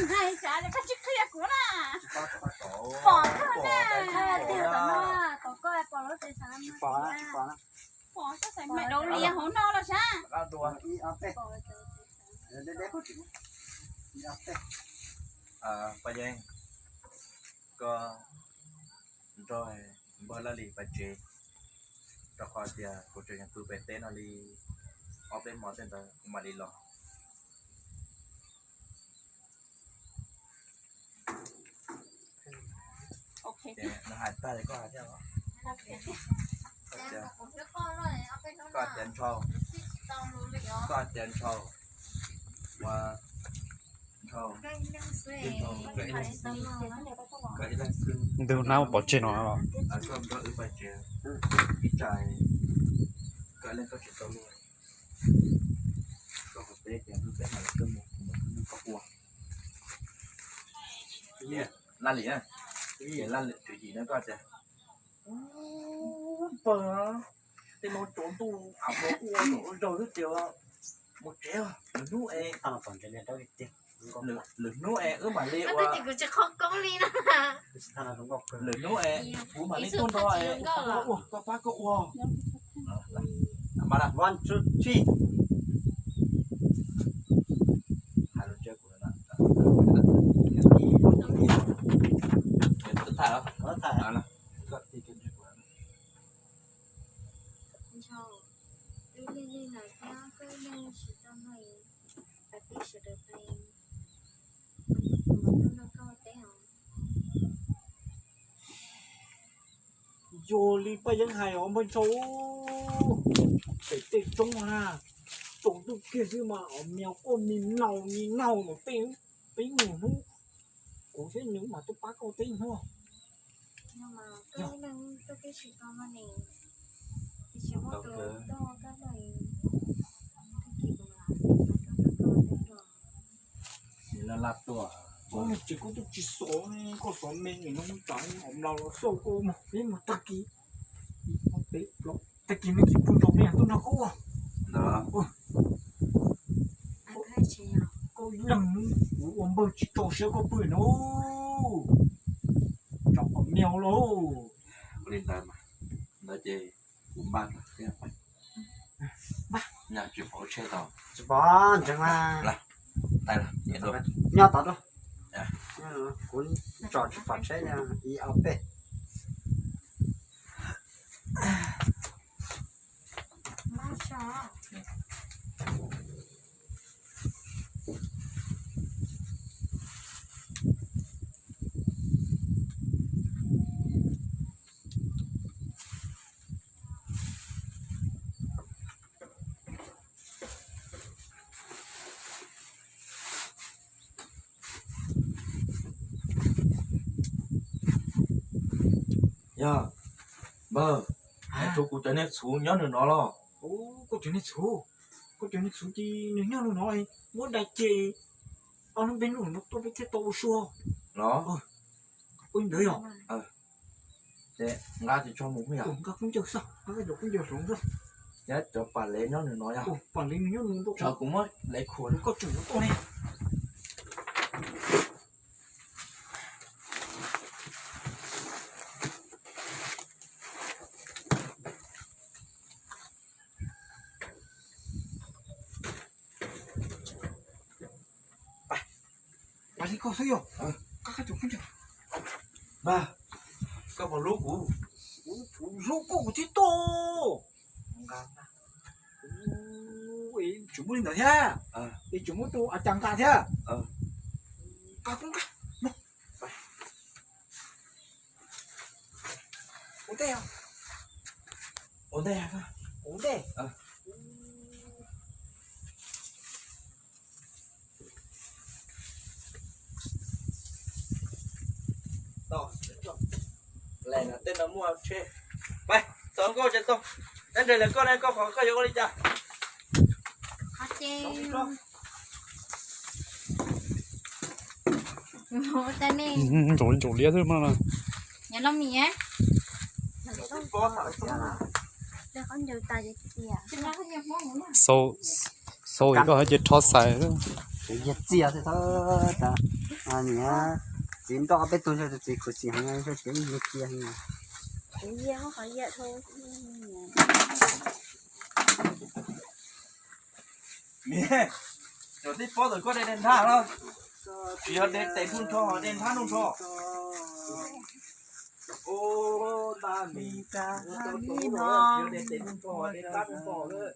Ntxhais, xav tias koj tsis qhia kuv na. Pom koj na, tiag tom no, pom koj pom lub tsev xav pom, pom koj xav mas dov li hauv no los sav. Paj Yeeb, koj nrog npawg Laj Lis pais tsev, rau qhov tias kuv tseem yuav pw pem teb no li ob peb hmo tej ntawd kuv mam li los. Nws hais tag li koj hais thiab os. Koj tias ntshaus, koj tias ntshaus, ua ntshaus, koj ib leeg xwb, koj ib leeg xwb. Ntu nab pov tseg no los. Koj nrog wb pais tsev, ib tsam koj ib leeg koj tsis tau luag, koj qhov peb tias wb peb mam li tuaj mus, kuv mam tuaj nrog koj ua. Laj Lis, Laj Lis tswv yim no koj tias, pawg, tej no tsaus ntuj av hluas kuj ua zaum zaug xwb tias mus tsev, lwm hnub es, lwm hnub es wb mam li ua, lwm hnub es kuv mam li tuaj nrog es koj pab koj ua. One, two, three. Ntshaus, twb lig lig lawm thiab koj ib leeg tsis tau luag, pab tib sawv daws pais, kuv mam tuaj nrog koj ua teb os. Yog li Paj Yeeb hais os npawg Ntshaus, pem tej roob na, tsaus ntuj kiag xwb mas os, me quaj me naus me naus mas peb, peb ib hnub, kuv thiab nws mam tuaj pab koj teb hnub. Ces koj twb tsis xov, koj xov me nim no tsam os mlaus los xauj koj mas peb mus tag kis, tag kis me kis pw nrog peb tuaj nrog koj ua. Koj ib leeg kuv ua npawg tsis tso siab koj pw no, tsam os me lauj. Ua li ntawd mas, ntawd ces kuv npaj, nyob tsis pom tsheb tau, tsis pom ntseeg mas, nyob tod, kuv tso tsis pom tsheb, ib ob peb. Yog, npawg, es kuv cov niag txhuv nyob nws no los? Koj cov niag txhuv, koj cov niag txhuv ces nws nyob nws no, muab dai ces ob hnub peb hnub no tuaj peb thiaj tau ua sua los. Ua ntawd yog. Ces nqa tes tso mus yog. Nqa kub ncaws xwb, nqa cov kub ncaws hloov xwb. Thiab cov pas lev nyob nws no yog. Pas lev nws nyob nws no, tsam kuv muab lev khuam koj tseem tuaj ne. Pas li koj xwb yog. Koj puas hlub kuv? Kuv hlub koj kuv thiaj tuaj. Tsis muaj li ntawd thiab, es tsis muaj tus a cas nqa thiab. Nqa kuv nqa. Ua ntej, ua ntej, ua ntej. Tej no muaj tsheb. Pais, txog nkauj ces txog. Nyob nrog lawv koj ne, koj qhov koj yuav ua li cas? Ntsaum ntsaum liab xwb no. Xau, xau es koj hais ces rho xais xwb. Yog txiaj xwb thab tas, niam txiv nroj peb tug ntshe tus txiv khuv xim heev, ntshe txiv yog cia heev. Niam, cov tib pob ntawm koj de de nthab no, tsis yog de tes nrho nrho, de nthab nrho nrho. Ua, nta mis, tsis yog de tes nrho nrho, de nthab nrho nrho lawm.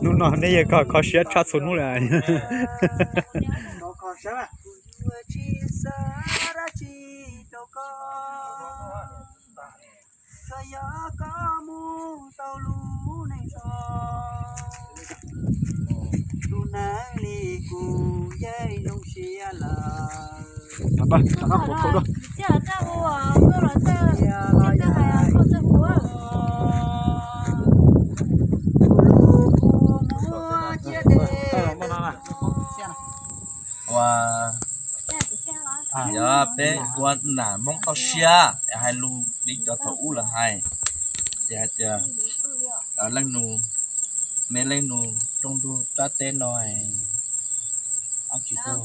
Hnub no nej yeej kho kho siab tshaj txhua hnub lawm. Ua, yog peb ua nam Hmoob toj siab, hais lus li cov thaum ub lawv hais, ces hais tias leej nus, me leej nus rooj ntug rab teb no, ab tsis tuaj.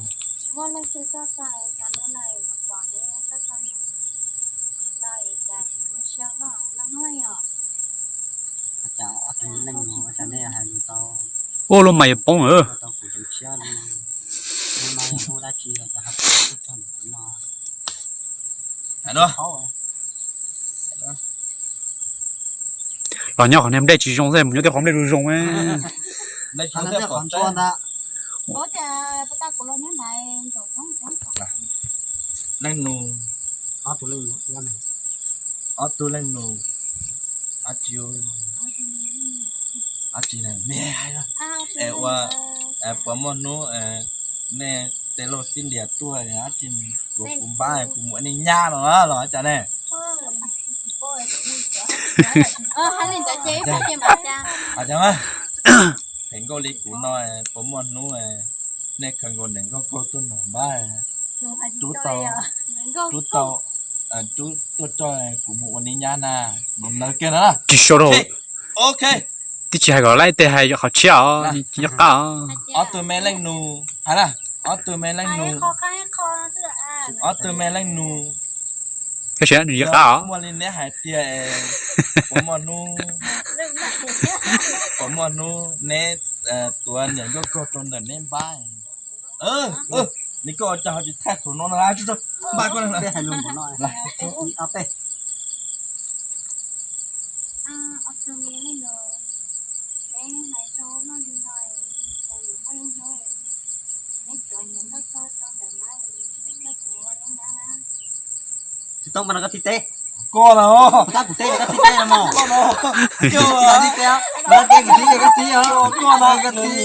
Ua lub mas yuav poob lawm. Los nyob qhov niag nplej tsis zoo xwb, mus nyob tej qhov nplej zoo zoo. Leej nus, ob tug leej nus, ab tsi, ab tsi, es ua, puas muaj hnub nej tej lauj xib lias tuaj ab tsi, tuav kuv npab kuv mus ua nej nyab no los cas ne? Phem nkauj li kuv no, puas muaj hnub nej khaws nkaus niam nkauj kaug tuaj nrog npab, rub tau, rub tau, rub tuaj coj kuv mus ua nej nyab na, no nawb kiag na. Tsis sau rau. Ok. Twb tsis hais kom laib tes hais qhov tshiab os, nyob qab os. Ob tug me leej nus, hais na, ob tug me leej nus, ob tug me leej nus. Nyob qab os. Muaj li neb hais tiag, puas muaj hnub, puas muaj hnub neb tuav niam nkauj kaug rau ntawm neb npab. Neb koj ua cas ho tsis thaij thaum no no, npaj koj na. Tsis tau mas no koj thib teb. Koj los. Tab kuv teb koj thib teb no mog. Koj los. Koj los thib teb, koj thib, koj thib, koj thib.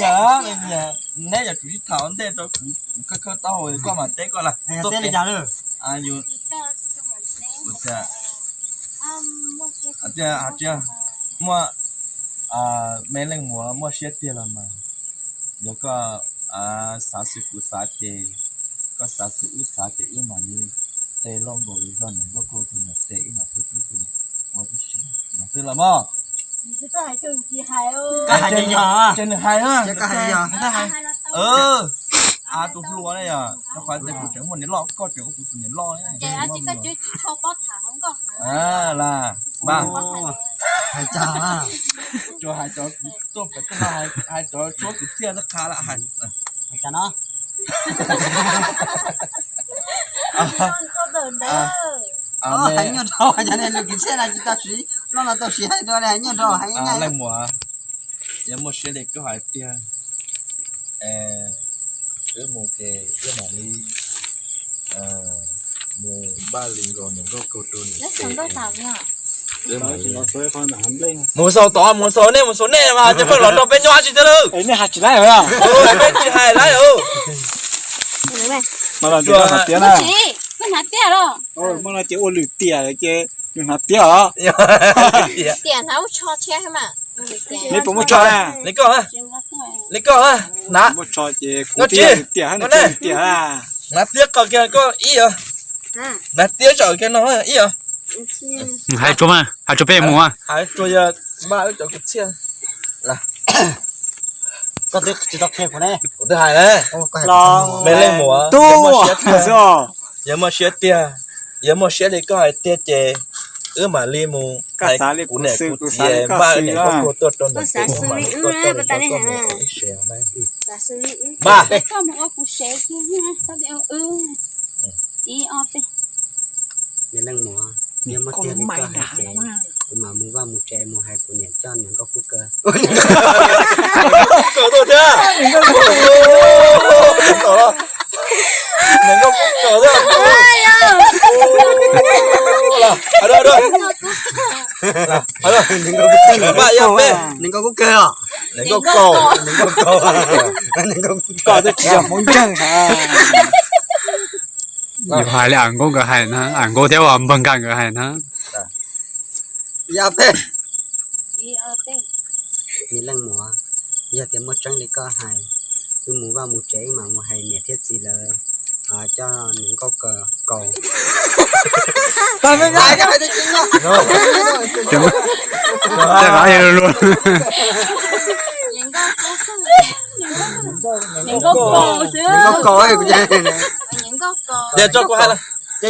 Neb yog tsum sib tham ua ntej rau kuv, kuv khawb khawb taub hau koj mam teb koj lawm. Teb li cas lawm? Muaj me leej muam muaj siab tiag los mas, yog koj xav xwv kuv xav ces, koj xav xwv wb xav ces wb mam li tes loj nkaus li zog niam nkauj kaug rau niam tes wb mam tuaj tuaj tuaj ua tib si no xwb los mog. Ces nws hais, a tus hluas ne yog rau qhov tias kuv tseem muaj niam loj, koj tseem ua kuv tus niam loj. Las, npaj, tsuas hais cov tuaj pem tuaj no, hais cov suab kwv txhiaj txhab qha lawm hais. Hais nyuaj dhau, cov niag lus kwv txhiaj no tsis tau siv, no no tau siv hais rau hais nyuaj dhau hais. Leej muam, yog muaj siab li koj hais tiag, wb mus ces wb mam li mus npaj li nkaus niam nkauj kaug rau niam tes. Mus xaus tod, mus xaus nej, mus xaus nej mas cov pheej los nrog peb nyob tsis tiag lawm. Nej hais tsis laib, nej tsis hais laib. Muaj no ces ua lwm tiam ces Hnav tiab os. Tiam hnav ub tsho thiab mas. Neb puas muaj tsho na? Li koj, li koj, hnav. Muaj tsho ces kuv twb yog tiam hab, neb tiam hab. Hnav tiab qos kiag koj ib os. Hnav tiab zaum kiag no ib os. Hais rua, hais rua peb mus. Hais rua yog npaj wb cov kwv txhiaj. Koj twb tsis tau qhia kuv ne. Kuv twb hais na. Me leej muam, tub, yog muaj siab tiag, yog muaj siab tiag, yog muaj siab li koj hais tiag ces wb mam li mus hais kuv niam kuv txiv npaj niam nkauj Kaus tuaj rau ntawm tes, wb mam li tuaj coj nws rau koj mus ua ib sev na. Npaj. Me leej muam, yog muaj tiag li koj hais ces kuv mam mus vaj mus tsev mus hais kuv niam coj niam nkauj Kub Kaus. Niam nkauj Kub Kaus thiab. Niam nkauj Kub Kaus thiab. Npaj ib ob peb. Niam nkauj Kub Kaus os. Niam nkauj Kaus. Niam nkauj Kaus. Koj twb tsis yog Hmoob ntseeg. Yus hais li am nkauj nkawd hais na, am nkauj thiab ua npawg nkaj nkawd hais na. Ib ob peb. Me leej muam, yog tias muaj tseeb li koj hais, wb mus vaj mus tsev wb mam mus hais niam thiab txiv lawv coj niam nkauj Kaus. Niam nkauj Kaus. Niam nkauj Kaus. Ces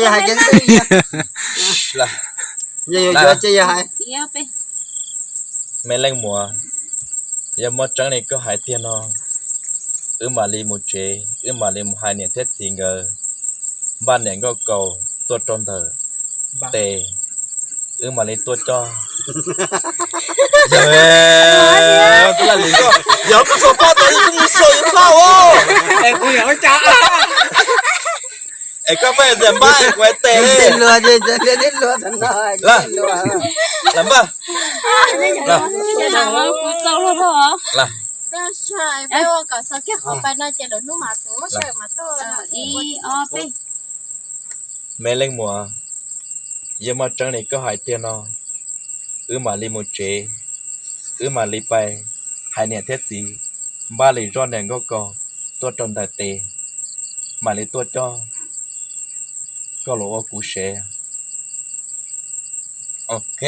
yog hais, ces yog hais. Me leej muam, yog muaj tseeb li koj hais tiag no, wb mam li mus tsev, wb mam li mus hais niam thiab txiv nkawd, npaj niam nkauj Kaus tuaj rau ntawm tes, wb mam li tuaj coj. Yog, yog kuv txog pab tau ib tug mus xaus yus txhaj os. Es koj pheej tias npaj kuv hais tes li. Lam npaj. Me leej muam, yog muaj tseeb li koj hais tiag no, wb mam li mus tsev, wb mam li pais hais niam thiab txiv, npaj li zoj niam nkauj Kaus tuaj rau ntawm tes, mam li tuaj coj koj los ua kuv sev. Ok.